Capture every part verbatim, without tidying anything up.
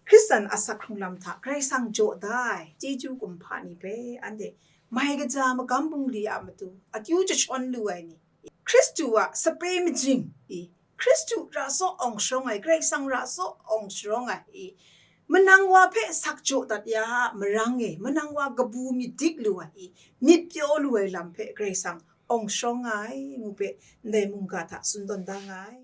Hkristan asak hkrung lam hta Karai Kasang jaw da ai chyeju kumhpa ni hpe anhte mai kaja magam bungli a matu akyu jashawn lu ai ni, Hkristu a sape majing i, Hkristu ra saw awng sharawng ai, Karai Kasang ra saw awng sharawng ai i, manang wa hpe sak jaw dat ya a marang e, manang wa kabu myit dik lu ai i, myit pyaw lu ai lam hpe Karai Kasang awng sharawng nga ai ngu hpe ndai mungga hta tsun tawn da nga ai.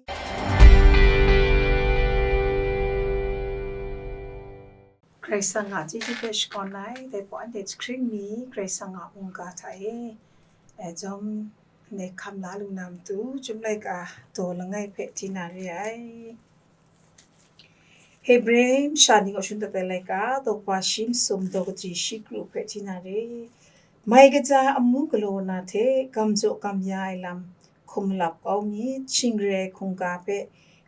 Karai Kasang a chyeju hpe shakawn ai, dai hpaw anhte jahkring mi Karai Kasang a mungga hta e, e, jawm anhte hkam la lu na matu, Chyum laika daw langai hpe di na re ai. Hebre masha ni kaw shun dat ai laika, daw kaba shi masum, daw kaji shi kru hpe di na re. Mai kaja amu galaw na hte gam jaw gam ya ai lam hkum malap kau myit, shing re ai hkungga hpe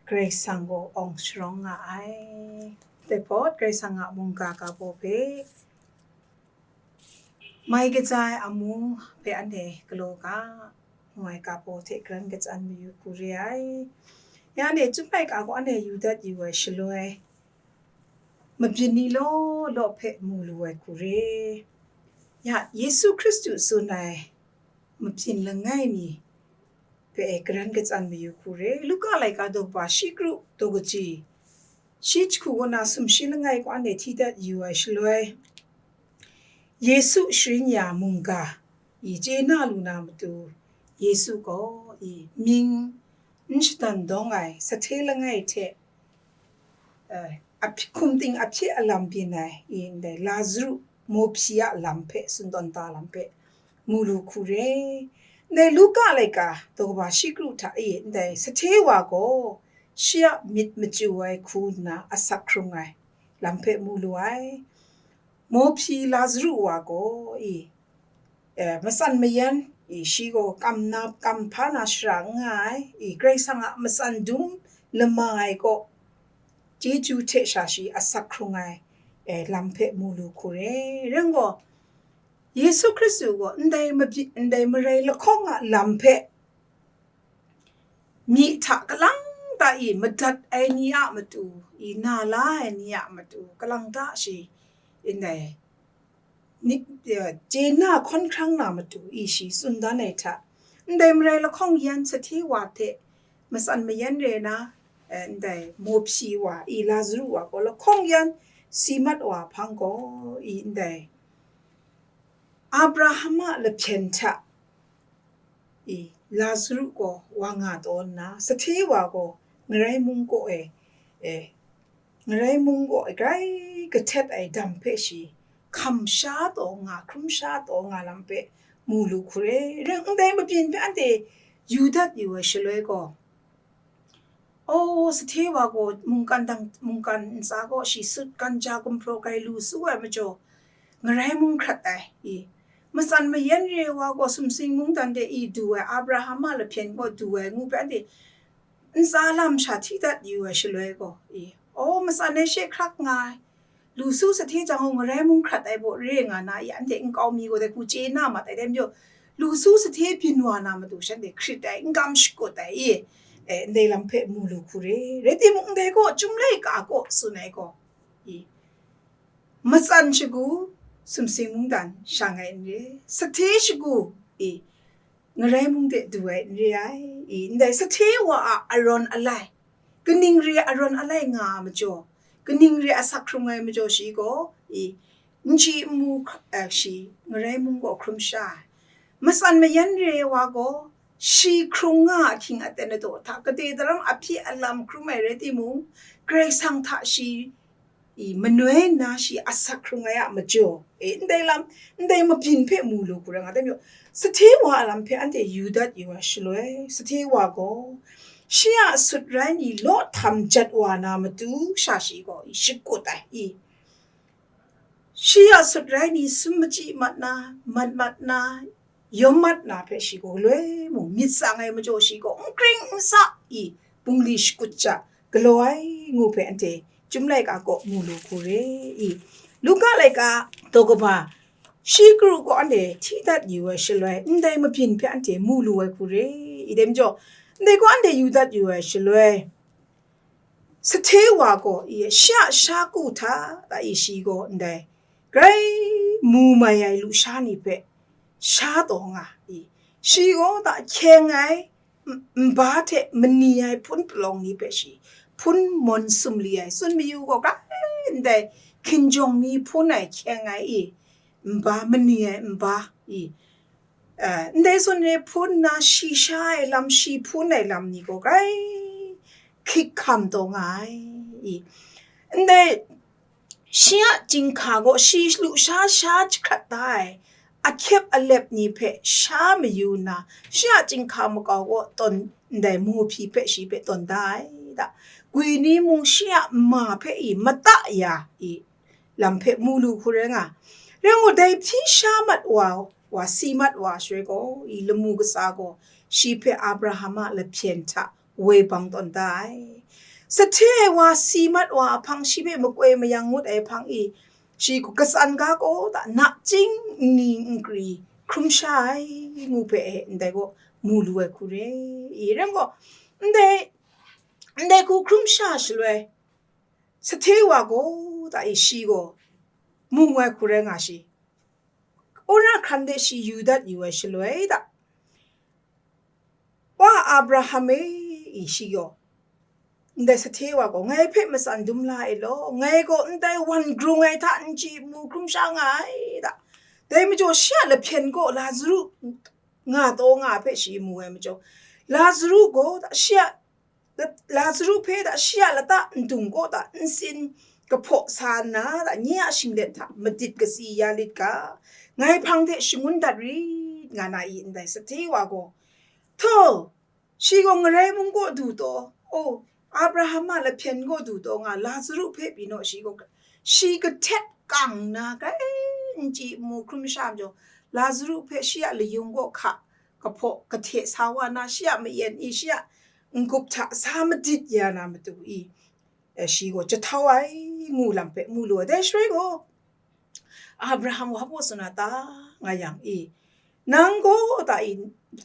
Karai Kasang gaw awng sharawng nga ai. Dai hpawt Karai Kasang a mungga ga baw hpe mai kaja ai amu hpe anhte galaw ga, ngu ai ga baw hte karan kachyan mayu hku re ai. Ya anhte Chyum laika gaw anhte yu dat yu ai shaloi, mabyin ni law law hpe mu lu ai hku re. Ya, Yesu Hkristu tsun ai mabyin langai mi hpe e karan kachyan mayu hku re. Luka laika daw kaba shi kru daw kaji shi jahku kaw na sumshi langai kaw anhte hti dat yu ai shaloi, Yesu sharin ya mungga i chye na lu na matu, Yesu gaw i mying n shadan dawng ai sahte langai hte, eh, ahpyi-, hkum ting ahpye alam byin ai i ndai Lazaru mawhpyi a lam hpe, tsun tawn da lam hpe mu lu hku re. Ndai Luka laika daw kaba shi kru hta e ndai sahte wa gaw shi a myit machyu ai hku nna asak hkrung ai lam hpe mu lu ai. Mawhpyi Lazaru wa gaw i, eh, matsan mayan i, shi gaw kam na, kam hpa na shara n nga ai i, Karai Kasang a matsan dum lama ai kaw, chyeju hte sha shi asak hkrung ai, eh, lam hpe mu lu hku re. Rai gaw, Yesu Hkristu gaw ndai mabyi-, ndai marai lahkawng a lam hpe myi hta kalang ta i madat ai ni a matu, i na la ai ni a matu, kalang ta shi ndai ni, eh, chye na hkawn hkrang na matu i shi tsun dan ai hta, ndai marai lahkawng yan sahte wa hte matsan mayan re na, eh, ndai mawhpyi wa i Lazaru wa gaw lahkawng yan si mat wa hpang gaw i ndai Abraham a lahpyen hta i Lazaru gaw wa nga taw nna, sahte wa gaw ngarai mung kaw e, e, ngarai mung kaw e grai kahtet ai dam hpe shi hkam sha taw nga, hkrum sha taw nga lam hpe mu lu hku re. Rai ndai mabyin hpe anhte yu dat yu ai shaloi gaw, O, sahte wa gaw mungkan dang, mungkan ntsa gaw shi sut, gumhpraw grai lu su ai majaw, ngarai mung hkrat ai, i, matsan mayan re ai wa gaw sumsing mungdan de i du ai, Abraham a lahpyen gaw du ai, ngu hpe anhte ntsa lam sha hti dat yu ai shaloi gaw, i, o, matsan ai she hkrak nga ai, lu su sahte jang gaw ngarai mung hkrat ai baw re nga na, i, anhte nkau mi gaw dai hku chye na mat ai, dai majaw, lu su sahte byin wa na matu shanhte hkrit ai, n kam shakut ai, i, e, ndai lam hpe mu lu hku re. Rai timung, ndai gaw Chyum laika kaw tsun ai gaw, i, matsan shagu sumsing mungdan shang ai n re, sahte shagu, i, ngarai mung de du ai n re ai, i, ndai sahte wa a arawn alai, kaning re arawn alai nga a majaw, kaning re asak hkrung ai majaw shi gaw, i, n chyi n mu, eh, shi ngarai mung gaw hkrum sha ai. Matsan mayan re ai wa gaw, shi hkrung nga ahkying aten adaw hta, kade daram ahpye alam hkrum ai rai timung, Karai Kasang hta shi i manoi nna shi asak hkrung ai a majaw, e, ndai lam, ndai mabyin hpe mu lu hku rai nga, dai majaw, sahte wa a lam hpe anhte yu dat yu ai shaloi, sahte wa gaw, shi a sut rai ni law htam jat wa na matu sha shi gaw, i, shakut ai, i, shi a sut rai ni sum machyi mat na, mat mat na, yawm mat na hpe shi gaw galoi mung myit tsang ai majaw shi gaw n kring n sa i, bungli shakut ja galaw ai ngu hpe anhte Chyum laika kaw mu lu hku re i, Luka laika daw kaba shi kru gaw anhte hti dat yu ai shaloi, ndai mabyin hpe anhte mu lu ai hku re i, dai majaw, ndai gaw anhte yu dat yu ai shaloi, Sahte wa gaw i, shi a sha ku hta da i, shi gaw ndai grai mu mai ai lusha ni hpe sha taw nga i, shi gaw da hkyeng ai, m-, nba hte mani ai hpun palawng ni hpe shi hpun mawn sumli ai, tsun mayu gaw grai ndai hkinjawng ni hpun ai hkyeng ai i, nba mani ai nba i, eh, ndai zawn re hpun na shi sha ai lam, shi hpun ai lam ni gaw grai hkik hkam taw nga ai i, ndai shi a chyinghka gaw shi lusha sha jahkrat da ai ahkyep alep ni hpe sha mayu nna, shi a chyinghka makau gaw tawn ndai mu hpyi hpe shi hpe tawn da ai da, gwi ni mung shi a nma hpe i mata ya i, lam hpe mu lu hku rai nga. Rai ngu, dai hpyi sha mat wa, wa si mat wa shaloi gaw, i lamu kasa gaw shi hpe Abraham a lahpyen hta woi bang tawn da ai. Sahte ai wa si mat wa ahpang, shi hpe makoi mayang ngut ai hpang i, shi gaw katsan ga gaw da, nachying nni nkri hkrum sha ai ngu hpe e, ndai gaw mu lu ai hku re i. Rai ngu, ndai, ndai hku hkrum sha shaloi, sahte wa gaw da i, shi gaw mu ai hku rai nga shi. Wora hkran de shi yu dat yu ai shaloi da, wa Abraham e, i shi gaw, ndai sahte wa gaw, ngai hpe matsan dum la ai law, ngai gaw ndai wan grung ai hta n chyi mu hkrum sha nga ai da. Dai majaw shi a lahpyen gaw Lazaru nga taw nga ai hpe shi mu ai majaw, Lazaru gaw da shi a Lazaru hpe da shi a lata ndung kaw da nsin kahpaw sa nna da, nye a shinglet hta madit kasi ya lit ga, ngai hpang hte shangun dat rit, nga na i ndai sahte wa gaw, htaw, shi gaw ngarai mung kaw du taw, o, Abraham a lahpyen kaw du taw nga, Lazaru hpe pyi naw, shi gaw, shi kahtet kang nna grai n chyi mu hkrum sha majaw, Lazaru hpe shi a layung kaw hka kahpaw kahte sa wa na, shi a mayen i, shi a n-gup hta sa madit ya na matu i, e, shi gaw jahtau ai ngu lam hpe mu lu ai. Dai shaloi gaw, Abraham gaw hpa tsun a ta nga yang i, nang gaw da i,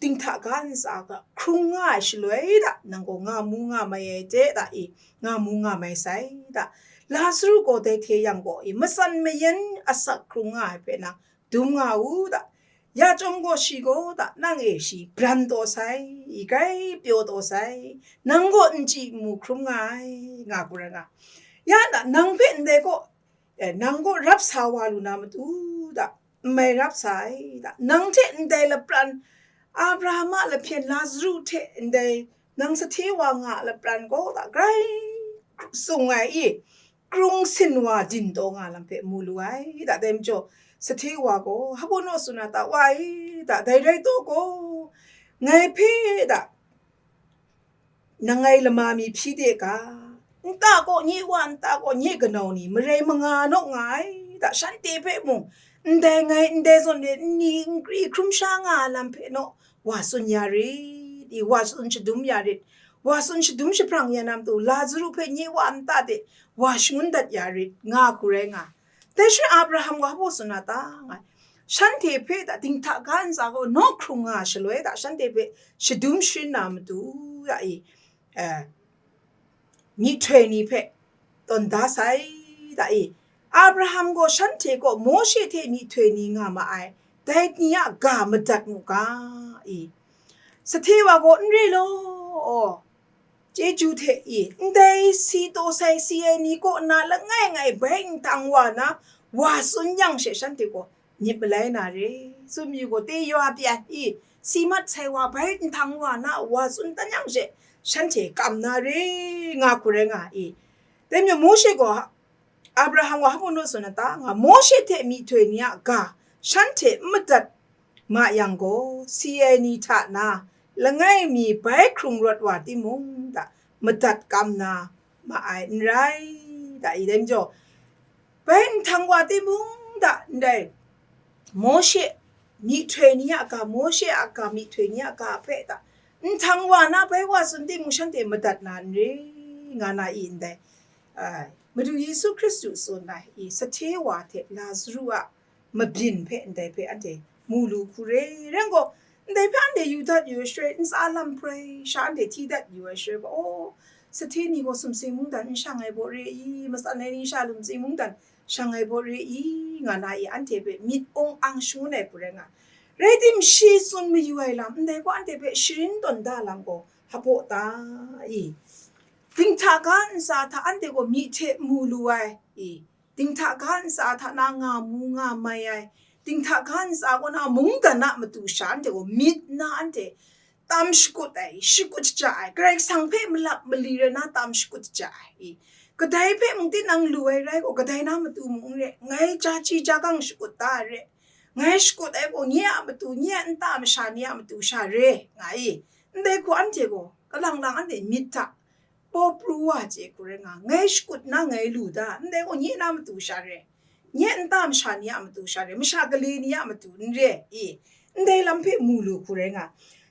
dinghta ga ntsa ga hkrung nga ai shaloi da, nang gaw nga mu nga mai ai hte da i, nga mu nga mai sai da. Lazaru gaw dai hte yang gaw i, matsan mayan asak hkrung nga ai hpe nang dum nga u da. Ya chyawm gaw shi gaw da, nang e shi bran taw sai, i grai pyaw taw sai, nang gaw n chyi n mu hkrum nga ai, nga hku rai nga. Ya na, nang hpe ndai gaw, eh, nang gaw rap sa wa lu na matu da, n mai rap sa ai da, nang hte ndai lapran, Abraham a lahpyen Lazaru hte ndai nang sahte wa nga a lapran gaw da, grai sung ai i, krung sin wa din taw nga lam hpe mu lu ai da. Dai majaw, sahte wa gaw, hpa naw tsun a ta, wa e da, dai rai taw gaw, ngai hpe da, nang ngai lama mi hpyi de ga, nta kaw nye wa, nta kaw nye kanau ni marai manga naw nga ai da, shanhte hpe mung, ndai ngai ndai zawn de nni nkri hkrum sha nga ai lam hpe naw wa tsun ya rit i, wa tsun shadum ya rit, wa tsun shadum jahprang ya na matu, Lazaru hpe nye wa nta de wa shangun dat ya rit, nga hku rai nga. Dai shaloi Abraham gaw hpa tsun a ta nga, shanhte hpe da dinghta ga ntsa gaw naw hkrung nga shaloi da, shanhte hpe shadum sharin na matu da i, eh, myihtoi ni hpe tawn da sai da i, Abraham gaw shanhte kaw Mawshe hte myihtoi ni nga ma ai, dai ni a ga madat mu ga i, sahte wa gaw n re law, chyeju hte i, ndai si taw sai si ai ni kaw na langai ngai bai nhtang wa na, wa tsun yang she shanhte gaw myit malai na re, tsun mayu gaw, te yaw pyan i, si mat sai wa bai nhtang wa na, wa tsun dan yang she shanhte kam na re, nga hku rai nga i. Dai majaw Mawshe gaw, Abraham gaw hpa naw tsun a ta nga, Mawshe hte myihtoi ni a ga shanhte n madat ma yang gaw, si ai ni hta na langai mi bai hkrung rawt wa timung da, madat kam na ma ai n rai da i. Dai majaw, bai nhtang wa timung da, ndai Mawshe myihtoi ni a ga, Mawshe a ga myihtoi ni a ga hpe da, nhtang wa na bai wa tsun timung, shanhte madat na n re, nga na i ndai. Ai, Madu Yesu Hkristu tsun ai i, sahte wa hte Lazaru a mabyin hpe ndai hpe anhte mu lu hku re, rai gaw, ndai hpe anhte yu dat yu ai shaloi, ntsa lam hprai sha anhte hti dat yu ai shaloi gaw, o, Sahte ni gaw sumsing mungdan n shang ai baw re i, matsan ai ni sha sumsing mungdan shang ai baw re i, nga na i, anhte hpe myit ung ang shangun ai hku rai nga. Rai tim, shi tsun mayu ai lam, ndai gaw anhte hpe sharin tawn da lam gaw hpaw ta i, dinghta ga ntsa hta anhte gaw myi hte mu lu ai i, dinghta ga ntsa hta na nga mu nga mai ai, dinghta ga ntsa kaw na mungdan a matu sha anhte gaw myit na anhte tam shakut ai, shakut shaja ai, Karai Kasang hpe malap mali rai na tam shakut shaja ai. Kadai hpe mung tinang lu ai rai gaw, kadai na matu mung n re, ngai ja ji ja gang shakut da ai re, ngai shakut ai gaw, nye a matu, nye a nta masha ni a matu sha re, nga i. Ndai hku anhte gaw, kalang lang anhte myit hta paw pru wa chye hku rai nga, ngai shakut na ngai lu da, ndai gaw nye na matu sha re, nye nta masha ni a matu sha re, masha gale ni a matu n re i, ndai lam hpe mu lu hku rai nga.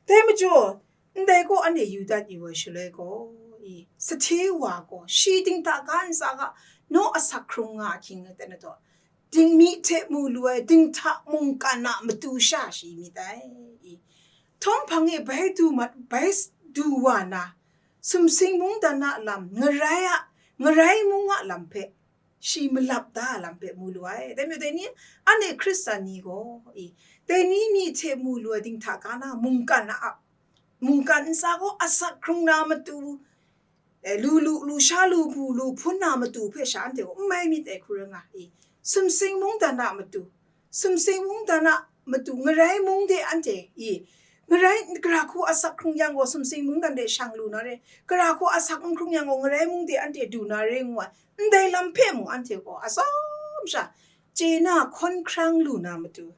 Dai majaw, ndai gaw anhte yu dat yu ai shaloi gaw i, sahte wa gaw shi dinghta ga ntsa ga naw asak hkrung nga ahkying aten ataw, dingmyi hte mu lu ai dinghta mungkan a matu sha shi myit ai i, htawm hpang e bai du mat, bai s- du wa na, sumsing mungdan a lam, ngarai a, ngarai mung a lam hpe, shi malap da a lam hpe mu lu ai. Dai majaw dai ni, anhte Hkristan ni gaw i, dai ni myi hte mu lu ai dinghta ga na mungkan a, mungkan ntsa gaw asak hkrung na matu, e, lu lu, lu sha lu bu lu hpun na matu hpe sha anhte gaw n mai myit ai hku rai nga i, sumsing mungdan a matu, sumsing mungdan a matu, ngarai mung de anhte i, ngarai, gara hku asak hkrung yang gaw sumsing mungdan de shang lu na re, gara hku asak n hkrung yang gaw ngarai mung de anhte du na re ngu ai, ndai lam hpe mung anhte gaw atsawm sha chye na hkawn hkrang lu na matu,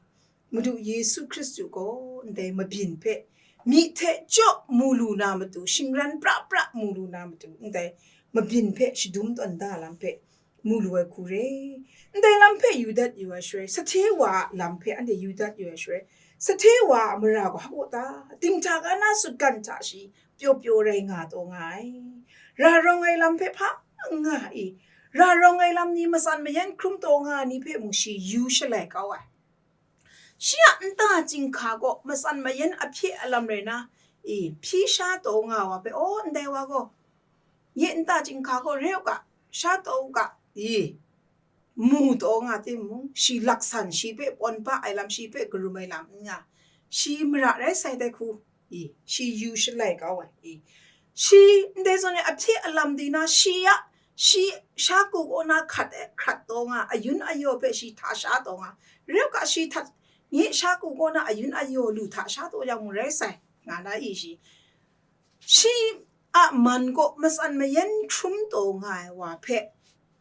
Madu Yesu Hkristu gaw ndai mabyin hpe myi hte jaw mu lu na matu, shingran pra pra mu lu na matu, ndai mabyin hpe shadum tawn da lam hpe mu lu ai hku re. Ndai lam hpe yu dat yu ai shaloi, sahte wa a lam hpe anhte yu dat yu ai shaloi, sahte wa a mara gaw hpaw ta, dinghta ga na sutgan hta shi pyaw pyaw rai nga taw nga ai. Ra rawng ai lam hpe hpa n nga i, ra rawng ai lam ni matsan mayan hkrum taw nga ai ni hpe mung shi yu shalai kau ai. Shi a nta chyinghka gaw matsan mayan ahpye alam rai na, i, hpyi sha taw nga wa hpe, aw, ndai wa gaw, nye nta chyinghka gaw re u ga, sha taw u ga, i, mu taw nga timung, shi laksan, shi hpe pawn ba ai lam, shi hpe karum ai lam n nga, shi mara rai sai dai hku, i, shi yu shalai kau ai, i, shi ndai zawn e ahpye alam di na, shi a, shi sha ku kaw na hkat e hkrat taw nga, ayun ayaw hpe shi hta sha taw nga, re u ga, shi hta, nye sha ku kaw na ayun ayaw lu hta sha taw yang mung rai sai, nga na i shi. Shi a man gaw matsan mayan hkrum taw nga ai wa hpe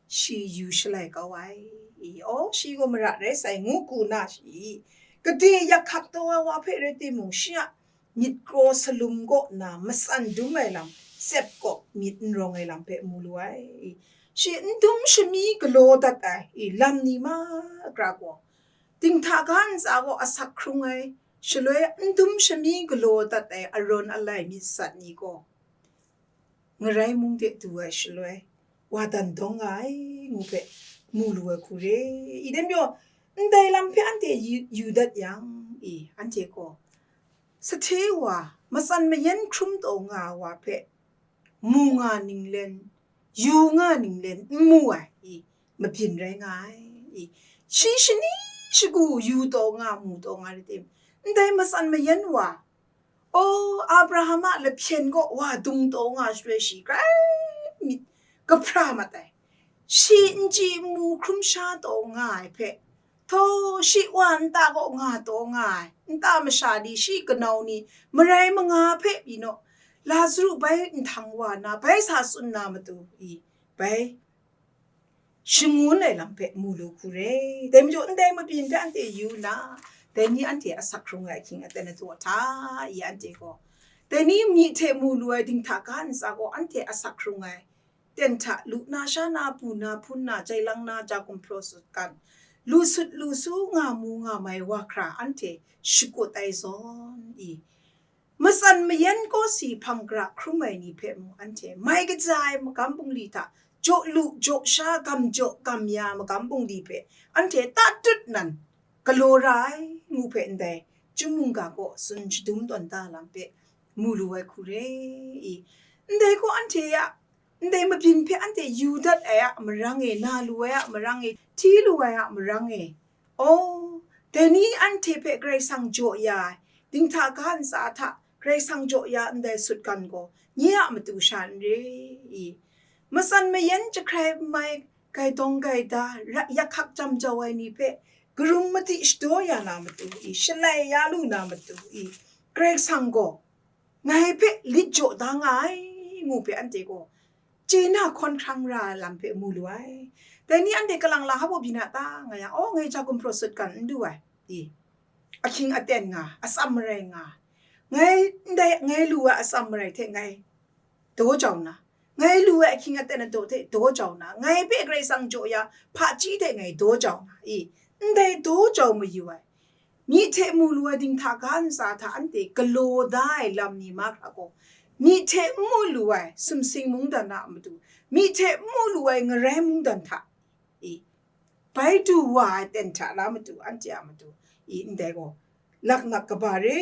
shi yu shalai kau ai. I, aw, shi gaw mara rai sai, ngu ku na shi. Gade yak hkak taw ai wa hpe rai timung, shi a myit kraw salum kaw na matsan dum ai lam, tsep kaw myit n rawng ai lam hpe mu lu ai. Shi n dum shami galaw dat ai, i, lam ni ma gara gaw, dinghta ga ntsa gaw asak hkrung ai, shaloi n dum shami galaw dat ai arawn alai myit sat ni gaw, ngarai mung de du ai shaloi, wa dan dawng nga ai ngu hpe mu lu ai hku re. I, dai majaw, ndai lam hpe anhte yu, yu dat yang, i, anhte gaw, sahte wa, matsan mayan hkrum taw nga ai wa hpe, mu nga ninglen, yu nga ninglen n mu ai, i, mabyin rai nga ai, i, shi shani shagu yu taw nga, mu taw nga rai tim, ndai matsan mayan wa, o, Abraham a lahpyen gaw wa dung taw nga shaloi shi grai myit kahpra mat ai, shi n chyi n mu hkrum sha taw nga ai hpe, htaw, shi wa nta kaw nga taw nga ai, nta masha ni, shi kanau ni, marai manga hpe pyi naw, Lazaru bai nhtang wa na, bai sa tsun na matu i, bai shangun ai lam hpe mu lu hku re. Dai majaw, ndai mabyin hpe anhte yu nna, dai ni anhte asak hkrung ai ahkying aten adu hta i, anhte gaw, dai ni myi hte mu lu ai dinghta ga ntsa gaw anhte asak hkrung ai, ten hta lu na, sha na, bu na, hpun na, jai lang na, ja gumhpraw sutgan, lu sut lu su nga mu nga mai wa hkra anhte shakut ai zawn i, matsan mayan kawsi hpang gara hkrum ai ni hpe mung anhte mai kaja ai magam bungli hta, jaw lu, jaw sha, gam jaw, gam ya magam bungli hpe anhte tatut nan galaw ra ai ngu hpe ndai chyum mungga kaw tsun shadum tawn da lam hpe mu lu ai hku re i, ndai gaw anhte a ndai mabyin hpe anhte yu dat ai a marang e, na lu ai a marang e, hti lu ai a marang e, aw, dai ni anhte hpe Karai Kasang jaw ya ai, dinghta ga ntsa hta Karai Kasang jaw ya ndai sutgan gaw nye a matu sha n re i? Matsan mayan jahkrai mai, gaidawng gaida, ra-, yakhak jam jau ai ni hpe karum madi shadaw ya na matu i, shalai ya lu na matu i, Karai Kasang gaw ngai hpe lit jaw da nga ai, ngu hpe anhte gaw chye na hkawn hkrang ra ai lam hpe mu lu ai. Dai ni anhte kalang la hpa byin a ta nga yang, aw, ngai ja gumhpraw sutgan n du ai, i, ahkying aten nga, atsam marai nga, ngai ndai ngai lu ai atsam marai hte ngai daw jau nna, ngai lu ai ahkying aten adaw hte daw jau nna, ngai hpe Karai Kasang jaw ya hpaji hte ngai daw jau nna, i, ndai daw jau mayu ai, myi hte mu lu ai dinghta ga ntsa hta anhte galaw da ai lam ni mahkra gaw, myi hte n mu lu ai sumsing mungdan a matu, myi hte n mu lu ai ngarai mungdan hta, i, bai du wa ai ten hta la matu, anhte a matu, i, ndai gaw, laknak kaba re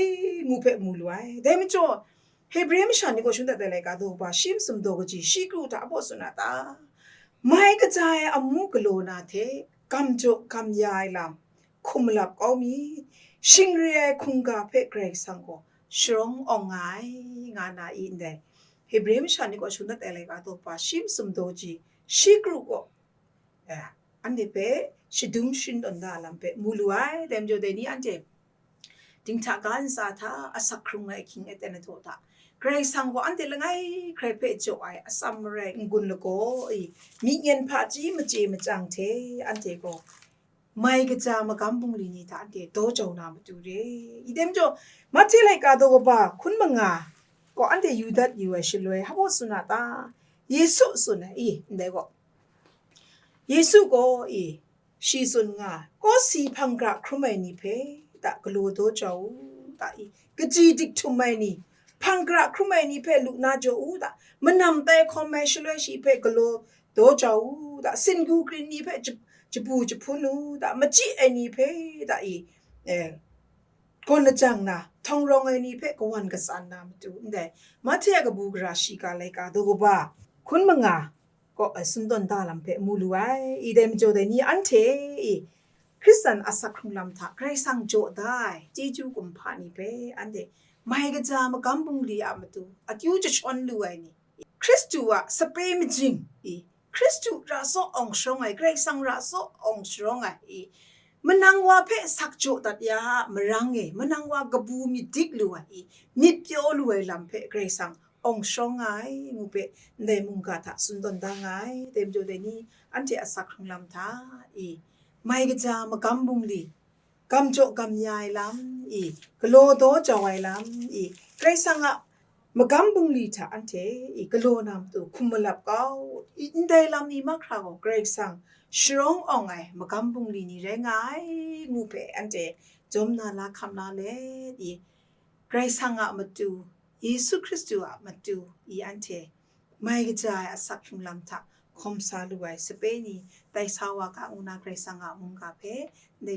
ngu hpe mu lu ai. Dai majaw, Hebre masha ni gaw shun dat ai laika daw kaba shi masum daw kaji shi kru hta hpaw tsun a ta? Mai kaja ai amu galaw na hte, gam jaw gam ya ai lam hkum malap kau mi, shing re ai hkungga hpe Karai Kasang gaw sharawng awng nga ai, nga na i ndai? Hebre masha ni gaw shun dat ai laika daw kaba shi masum daw kaji shi kru gaw, eh, anhte hpe shadum sharin tawn da lam hpe mu lu ai. Dai majaw dai ni anhte dinghta ga ntsa hta, asak hkrung ai ahkying aten adaw hta, Karai Kasang gaw anhte langai hkrai hpe jaw ai atsam marai n-gun lagaw i, myi nyan hpaji machye machyang hte anhte gaw mai kaja magam bungli ni hta anhte daw jau na matu re i? Dai majaw, Mahte laika daw kaba hkun manga gaw anhte yu dat yu ai shaloi, hpa tsun a ta? Yesu tsun ai i, ndai gaw, Yesu gaw i, shi tsun nga, kawsi hpang gara hkrum ai ni hpe da galaw daw jau u, da i, kaji dik htum ai ni, hpang gara hkrum ai ni hpe lu na jaw u, da manam tai hkawm ai shaloi shi hpe galaw daw jau u, da singu krin ni hpe jap-, jabu jahpun u, da machyi ai ni hpe da i, eh, gawn lajang na, htawng rawng ai ni hpe kawan katsan na matu, ndai Mahte a kabu gara shiga laika daw kaba hkun manga gaw, eh, tsun tawn da lam hpe mu lu ai. I dai majaw dai ni anhte i, Hkristan asak hkrung lam hta Karai Kasang jaw da ai chyeju kumhpa ni hpe anhte mai kaja magam bungli a matu akyu jashawn lu ai ni, Hkristu a sape majing i, Hkristu ra saw awng sharawng ai, Karai Kasang ra saw awng sharawng ai i, manang wa hpe sak jaw dat ya a marang e, manang wa kabu myit dik lu ai i, myit pyaw lu ai lam hpe Karai Kasang awng sharawng nga ai, ngu hpe ndai mungga hta tsun tawn da nga ai. Dai majaw dai ni anhte asak hkrung lam hta i, mai kaja magam bungli, gam jaw gam ya ai lam i, galaw daw jau ai lam i, Karai Kasang a magam bungli hta anhte i galaw na matu hkum malap kau i, ndai lam ni mahkra gaw Karai Kasang sharawng awng ai magam bungli ni rai nga ai, ngu hpe anhte jawm na la hkam la let i, Karai Kasang a matu, Yesu Hkristu a matu i anhte mai kaja ai asak hkrung lam hta hkawm sa lu ai sape ni tai sa wa ga ngu na Karai Kasang a mungga hpe ndai